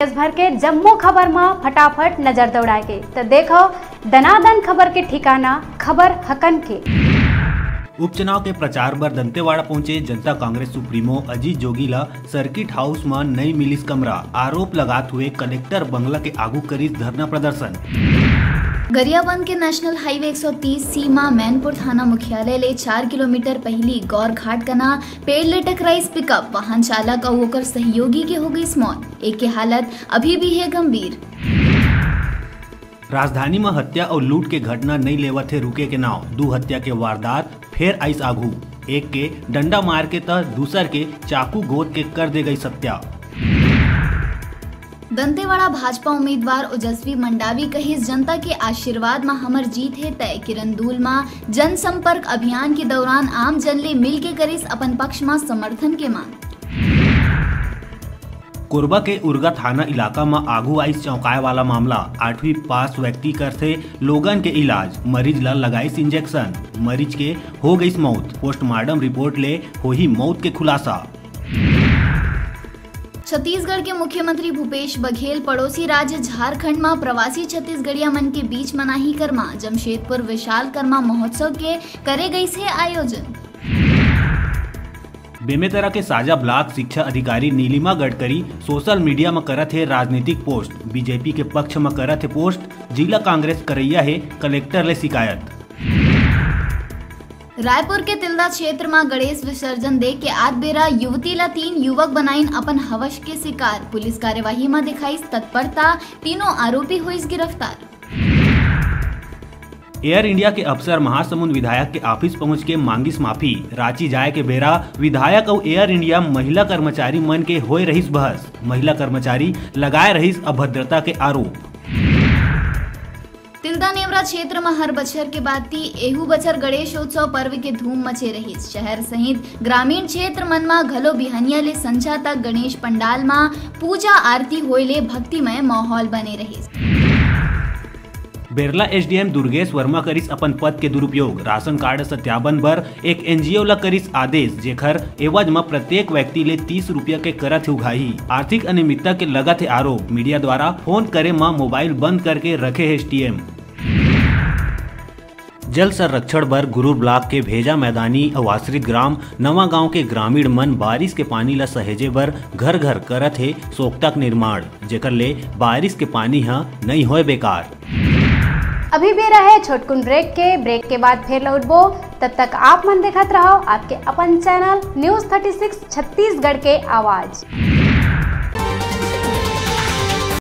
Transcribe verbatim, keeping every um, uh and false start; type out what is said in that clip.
देश भर के जम्मो खबर म फटाफट नजर दौड़ाए के, त देखो दनादन खबर के ठिकाना, खबर हकन के। उपचुनाव के प्रचार बर दंतेवाड़ा पहुंचे जनता कांग्रेस सुप्रीमो अजीत जोगी ला सर्किट हाउस म नई मिलिस कमरा, आरोप लगात हुए कलेक्टर बंगला के आगू करिस धरना प्रदर्शन। गरियाबंद के नेशनल हाईवे एक सौ तीस सी म मैनपुर थाना मुख्यालय ले चार किलोमीटर पहिली गौर घाट कना पेड़ ले टकराइस पिकअप, वाहन चालक अउ ओकर सहयोगी के हो गइस मौत, एक के हालत अभी भी हे गंभीर। राजधानी म हत्या अउ लूट के घटना नइ लेवत हे रुके के नाव, दू हत्या के वारदात फेर आइस आघू, एक के डंडा मार के त दूसर के चाकू गोद के कर दे गइस हत्या। दंतेवाड़ा भाजपा उम्मीदवार ओजस्वी मंडावी कहिस, जनता के आशीर्वाद म हमर जीत हे तय। किरंदुल म जनसंपर्क अभियान के दौरान आम जन ले मिल के करिस अपन पक्ष म समर्थन के मांग। कोरबा के उरगा थाना इलाका म आगू आइस चौंकाए वाला मामला। आठवीं पास व्यक्ति करथे लोगन के इलाज, मरीज ल लगाइस इंजेक्शन, मरीज के हो गइस मौत। पोस्टमार्टम रिपोर्ट ले होही मौत के खुलासा। छत्तीसगढ़ के मुख्यमंत्री भूपेश बघेल पड़ोसी राज्य झारखंड म प्रवासी छत्तीसगढ़िया मन के बीच मनाही करमा। जमशेदपुर विशाल करमा महोत्सव के करे गइस हे आयोजन। बेमेतरा के साजा ब्लॉक शिक्षा अधिकारी नीलिमा गडकरी सोशल मीडिया म करत हे राजनीतिक पोस्ट, बीजेपी के पक्ष म करत हे पोस्ट, जिला कांग्रेस करैया हे कलेक्टर ले शिकायत। रायपुर के तिल्दा क्षेत्र म गणेश विसर्जन देख के आध बेरा युवती ला तीन युवक बनाइन अपन हवस के शिकार, पुलिस कार्यवाही म दिखाइस तत्परता, तीनों आरोपी होइस गिरफ्तार। एयर इंडिया के अफसर महासमुंद विधायक के ऑफिस पहुंच के मांगिस माफी। रांची जाए के बेरा विधायक अउ एयर इंडिया महिला कर्मचारी मन के होए रहिस बहस। महिला कर्मचारी लगाए रहिस अभद्रता के आरोप। तिल्दा नेवरा क्षेत्र म हर बछर के बाती एहू बछर गणेश उत्सव पर्व के धूम मचे रहिस। शहर सहित ग्रामीण क्षेत्र मन म घलो बिहनिया ले संझा तक गणेश पंडाल म पूजा आरती होए ले भक्तिमय माहौल बने रहिस। बेरला एसडीएम दुर्गेश वर्मा करिस अपन पद के दुरुपयोग। राशन कार्ड सत्यापन बर एक एनजीओ ला करिस आदेश, जेखर एवज म प्रत्येक व्यक्ति ले तीस रुपया के करत हे उघाही। आर्थिक अनियमितता के लगत हे आरोप। मीडिया द्वारा फोन करे म मोबाइल बंद करके रखे हे एसडीएम। जल संरक्षण बर गुरूर ब्लॉक के भेजा मैदानी अउ आश्रित ग्राम नवा गांव के ग्रामीण मन बारिश के पानी ला सहेजे बर घर घर करत हे सोख्ता के निर्माण, जेकर ले बारिश के पानी ह नइ होय बेकार। अभी बेरा हे छोटकुन ब्रेक के, ब्रेक के बाद फेर लौटबो। तब तक आप मन देखत रहो आपके अपन channel news thirty six Chhattisgarh के आवाज।